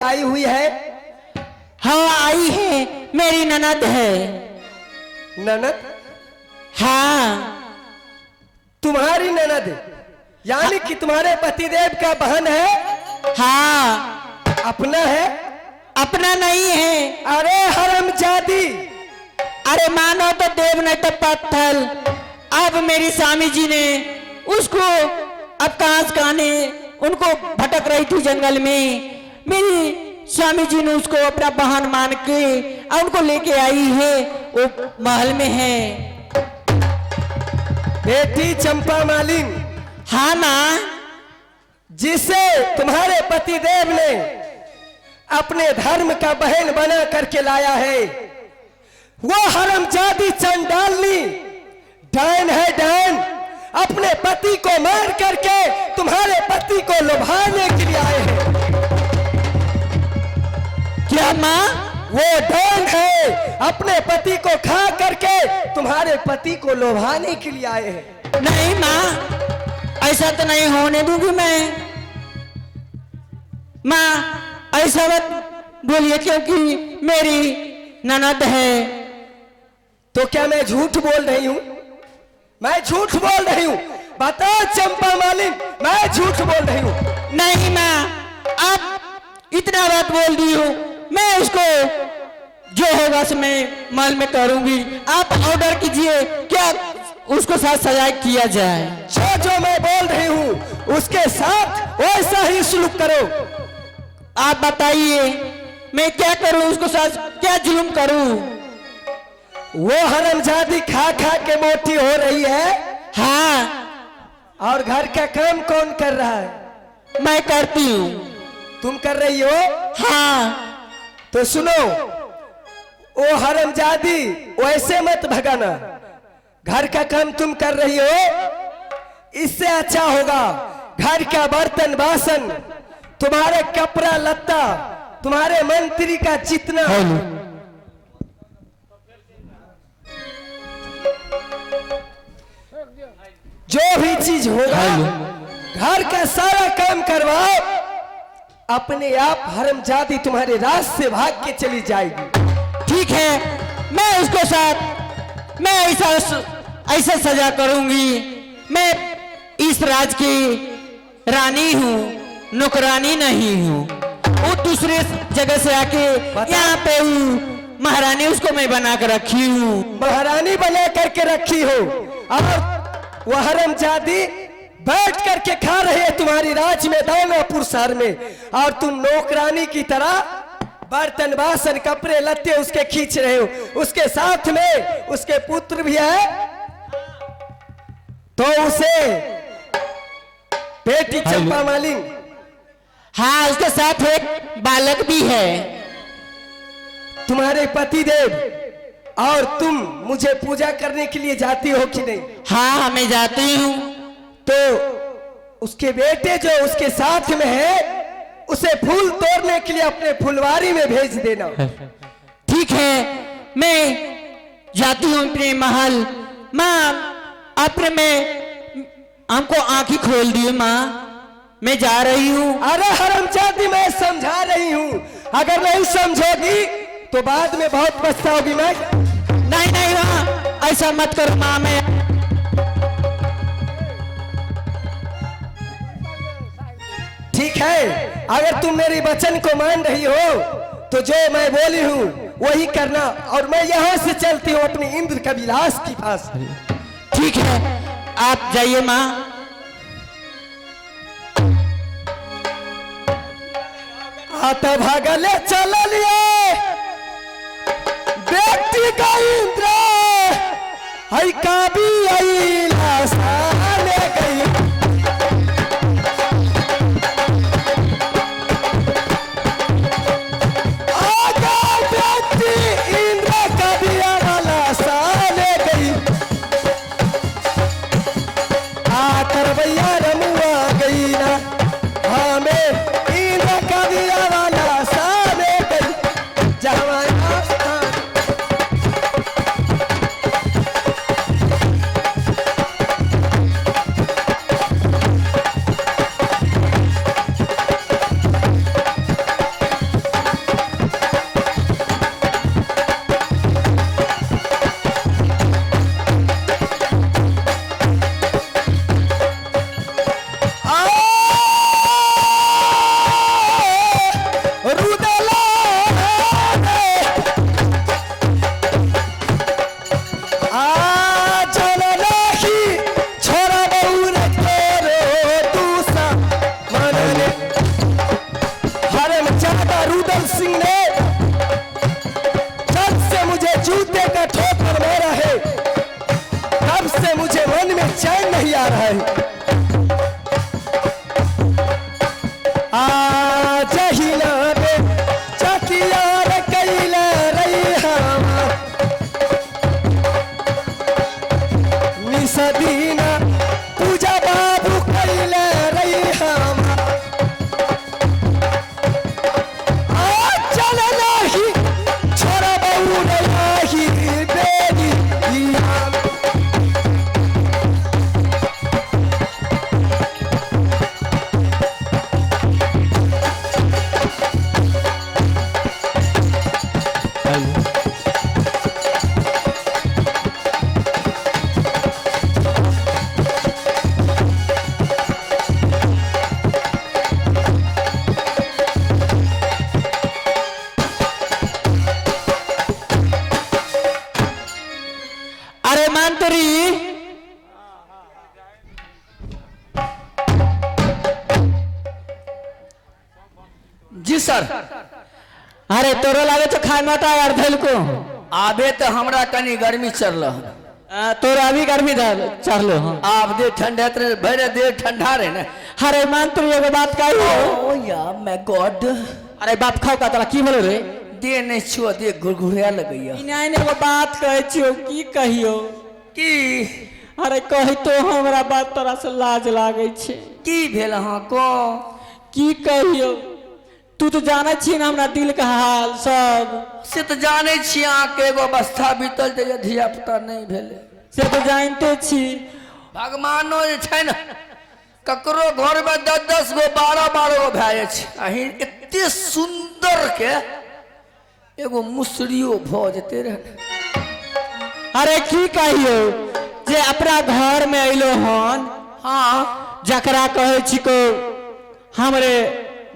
आई हुई है? हाँ आई है, मेरी ननद है। ननद? हाँ। तुम्हारी ननद, यानी कि तुम्हारे पतिदेव का बहन है? हाँ। अपना है? अपना नहीं है। अरे हरामजादी! अरे मानो तो देव नहीं तो पत्थर। अब मेरी स्वामी जी ने उसको अब कहाँ से कहाँ उनको भटक रही थी जंगल में, मेरी स्वामी जी ने उसको अपना बहन मान के और उनको लेके आई है, वो महल में है। बेटी चंपा मालिन। हाँ माँ। जिसे तुम्हारे पतिदेव ने अपने धर्म का बहन बना करके लाया है, वो हरामजादी चंडालनी डायन है, डायन। अपने पति को मार करके तुम्हारे पति को लुभाने के लिए आए हैं। क्या माँ? वो डायन है, अपने पति को खा करके तुम्हारे पति को लुभाने के लिए आए हैं। नहीं माँ, ऐसा तो नहीं होने दूंगी मैं। माँ ऐसा मत बोलिए, क्योंकि मेरी ननद है। तो क्या मैं झूठ बोल रही हूं? मैं झूठ बोल रही हूं? बताओ चंपा मालिन, मैं झूठ बोल रही हूं? नहीं माँ, आप इतना बात बोल दी हो, मैं उसको जो होगा सो मैं महल में करूंगी। आप ऑर्डर कीजिए, क्या उसको साथ सजा किया जाए? जो जो मैं बोल रही हूं उसके साथ वैसा ही सुलूक करो। आप बताइए मैं क्या करूं, उसको साथ क्या जुल्म करूं? वो हरामजादी खा खा के मोटी हो रही है। हाँ। और घर का काम कौन कर रहा है? मैं करती हूँ। तुम कर रही हो? हाँ। तो सुनो, वो हरामजादी वैसे मत भगाना। घर का काम तुम कर रही हो, इससे अच्छा होगा घर का बर्तन बासन, तुम्हारे कपड़ा लत्ता, तुम्हारे मंत्री का जितना जो भी चीज होगा, घर का सारा काम करवाओ, अपने आप हरामजादी तुम्हारे राज से भाग के चली जाएगी। ठीक है, मैं उसको साथ मैं ऐसा ऐसा सजा करूंगी। मैं इस राज की रानी हूँ, नौकरानी नहीं हूँ। वो दूसरे जगह से आके यहाँ पे हूँ, महारानी उसको मैं बना कर रखी हूँ। महारानी बना करके रखी हो और वह हरामजादी बैठ करके खा रहे हैं तुम्हारी राज में, दानापुर शहर में, और तुम नौकरानी की तरह बर्तन बासन कपड़े लत्ते उसके खींच रहे हो। उसके साथ में उसके पुत्र भी है, तो उसे बेटी चंपा मालिन। हाँ, उसके साथ एक बालक भी है। तुम्हारे पतिदेव और तुम मुझे पूजा करने के लिए जाती हो कि नहीं? हाँ, मैं जाती हूँ। तो उसके बेटे जो उसके साथ में है, उसे फूल तोड़ने के लिए अपने फुलवारी में भेज देना। ठीक है, मैं जाती हूँ अपने महल। माँ अपने में हमको आंखें खोल दिए माँ, मैं जा रही हूँ। अरे हरामजादी, मैं समझा रही हूँ, अगर नहीं समझोगी तो बाद में बहुत पछताओगी। मैं नहीं नहीं माँ, ऐसा मत करो माँ। मैं ठीक है, अगर तुम मेरी वचन को मान रही हो तो जो मैं बोली हूँ वही करना, और मैं यहाँ से चलती हूँ अपनी इंद्र कविलास के पास। ठीक है, आप जाइए माँ। आता भागले चल लिए बेटी का इंद्र हई काबी आईला साले गई। आगा बेटी इंद्र कबिया वाला साले गई, आ करवैया रमुआ गई ना, हमें इंद्र कबिया वाला साले गई जहाँ आस्थान। राजा रुदल सिंह ने जब से मुझे जूते का ठोकर मारा है तब से मुझे मन में चैन नहीं आ रहा है। आ जहिला बे चकिया रे कैला रही हवा निसदीना पूजा बाबू कैला रही हवा आ चल नाही छोरा बहू नहीं बेरी अरे मंत्री, जी सर। अरे तोरो लागे तो खाय मत आर धैल को। आबे तऽ हमरा कनि गर्मी चढ़ल हन। तोरा अभी गर्मी धैल चढ़लो हन। आब देह ठंडा रहे, भरि देह ठंडा रहे ने। अरे मंत्री एगो बात कहियो। ओ या my God. अरे बाप खाओ का तोरा की भेलो रे? देह नहि छुअ, देह घुरघुरा लगैया। इनाय ने एगो बात कहै छियो, की कहियो? की? अरे कही तो हमरा बात तोरा से लाज लागै छै। की भेल अहाँको? की कहियो, तू तो जानै छी ने हमरा दिल के हाल सब। से तऽ जानै छी अहाँके एगो अवस्था बीतल जे धिया पुता नहि भेलै। से तऽ जानिते छी। भगवानो जे छै ने ककरो घरमे 10-10 गो 12-12 गो भए जाइ छै, अहीं एते सुन्दर के एगो मुसरियो भऽ जेतै रहै। अरे की कहियो जे अपना घर में अयलो हन। हाँ। जकरा कहै छिको हमरे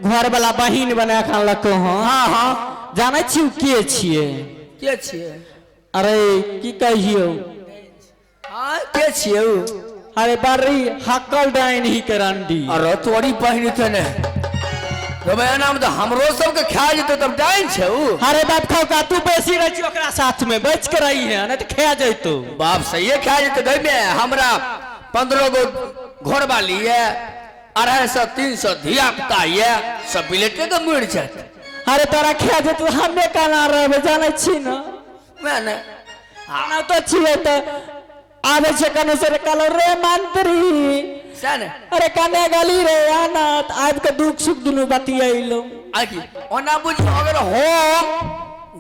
घर वाला बहिन बना के अनलको हन। हाँ हाँ। जानै छी उ के छियै? के छियै? अरे की कहियो। हाँ के छियै उ? अरे बड़ी हकल डाइन ही के रंडी। अरे तोरी बहिन तऽ ने रमायणमे तऽ हमरो सबके खा जेतै तब डाइन छै उ। अरे बाप खाओ का तू बेसी रहै छी ओकरा साथ में, बच के रही है नहीं तो खा जैतो। बाप सहिए खा जेतै गई में। हमरा 15 गो घरवाली ये, 250-300 धिया पुता ये, सब बिलेटे के मरि जायत। अरे तोरा खा जेतो हमे केना रहबै जानै छी ने। वएह ने। आना तो छियै तऽ आबै छै कने से कहलो रे मंत्री। सएह ने। अरे कने गली रे आना तऽ आबि के दुख सुख दुनू बतियैलो। आ की ओना बुझियौ अगर हम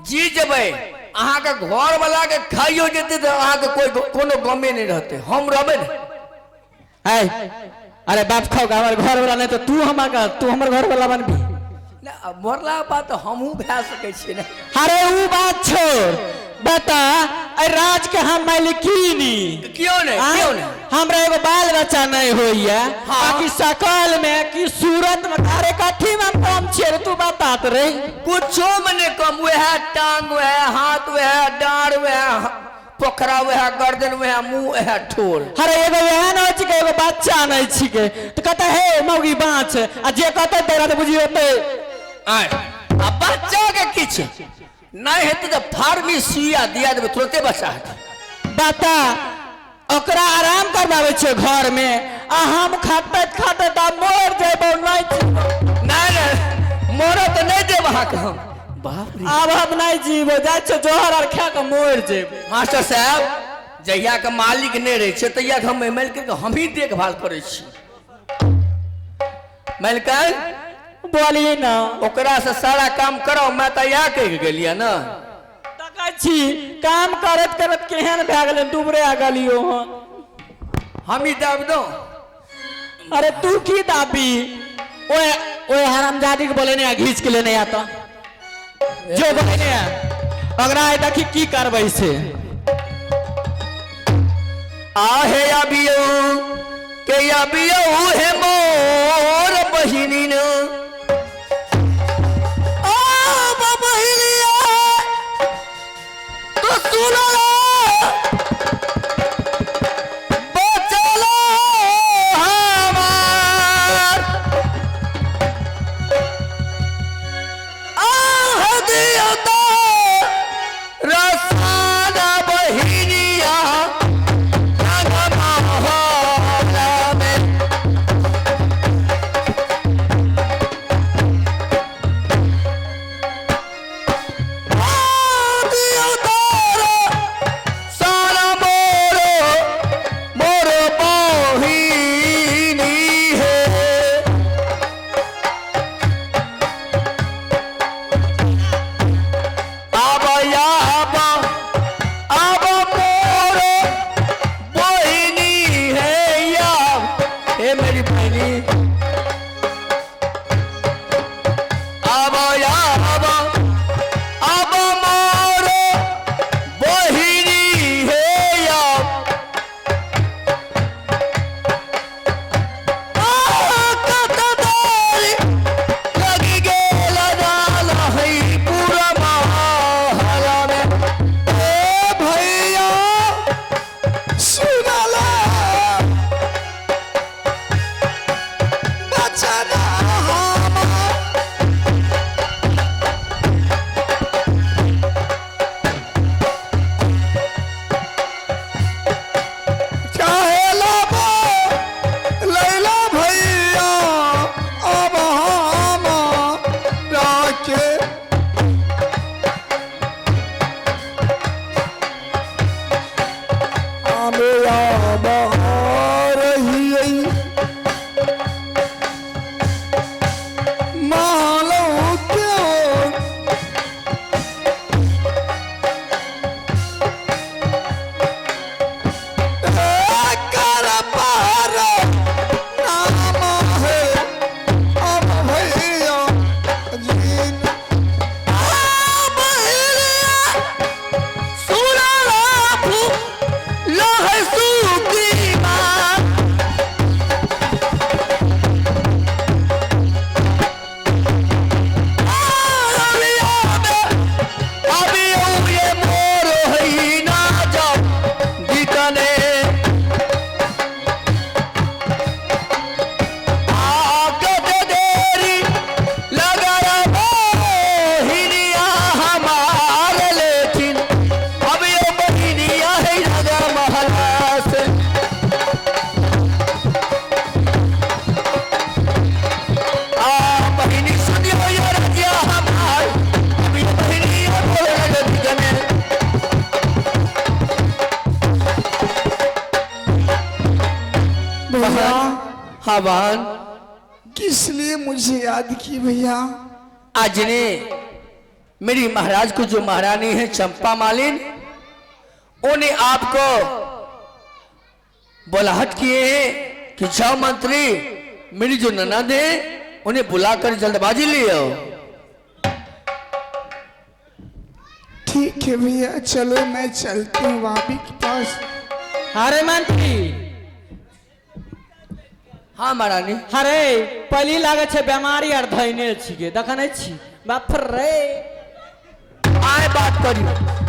जी जेबै अहाँके घरवला के खाइयो जेतै तऽ अहाँके कोई कोनो गमे नहि रहतै, हम रहबै ने। है अरे बाप खाओ हमर घर वाला नहीं तो तू हमरा तू हमर घर वाला बनबी। नहि मरला के बाद तऽ हमहूँ भए सकै छियै ने। अरे उ बात छोड़, बता अरे राज के हम मालिकीनी। क्यों नहीं, क्यों नहीं? हमरा एगो बाल बच्चा नहीं होइया। हाँ। बाकी शकल में की सूरत में अरे कथी में कम छियै रे, तू बता त रे। कुछो में नहीं कम, वह टांग वह हाथ वह डाँड़ वह पोखरा वह गर्दन वह मुंह वह ठोर। अरे एगो एहन होइ छिकै एगो बच्चा नहीं छिकै तऽ कहतै हे मौगी बाँच, आ जे कहतै तोरा तऽ बुझियौ तऽ आय आ बच्चा के किछु नहीं हेतै तऽ फार्मी सुइया दिया देबै तुरते बच्चा हेतै। बता ओकरा आराम करबाबै छियै घर में आ हम खटैत खटैत आ मरि जेबौ। नहीं नहीं नहीं मरऽ तऽ नहीं देब अहाँके हम। बाप रे आब हम नहीं जीबो, जाइ छियै जोहर आर खा कऽ मरि जेबै। मास्टर साहब जहिया के मालिक नहीं रहै छै तहिया के हम मालिक के हमही देखभाल करै छी। मालिकन बोलिए ना। ओकरा से सारा काम कराओ, मैं तऽ इएह कहि गेलियै ने। तकै छी काम करैत करैत केहन भए गेलै दुबरे आ गेलियो हन। हम ही दाबि दो। अरे तू की दाबी, ओए ओए हरामजादी के बोले ने घींच के लेने आता जो बोले ने अगरा आइ देखी की करबै से। आहे अबियो के अबियो हे मोर बहिनी न। ओ बहिनिया तो सुनला बचलो हमार। हाँ बहन। किस लिए मुझे याद की भैया? आज ने मेरी महाराज को जो महारानी है चंपा मालिन, उन्हें आपको बुलाहट किए हैं कि जाओ मंत्री, मेरी जो ननद है उन्हें बुलाकर जल्दबाजी ले आओ। ठीक है भैया, चलो मैं चलती हूँ भाभी के पास। अरे मंत्री। हाँ महारानी। अरे पहली लागे छे बीमारी आर धैने छिके, देखने छी बाप रे। आए बात करियो।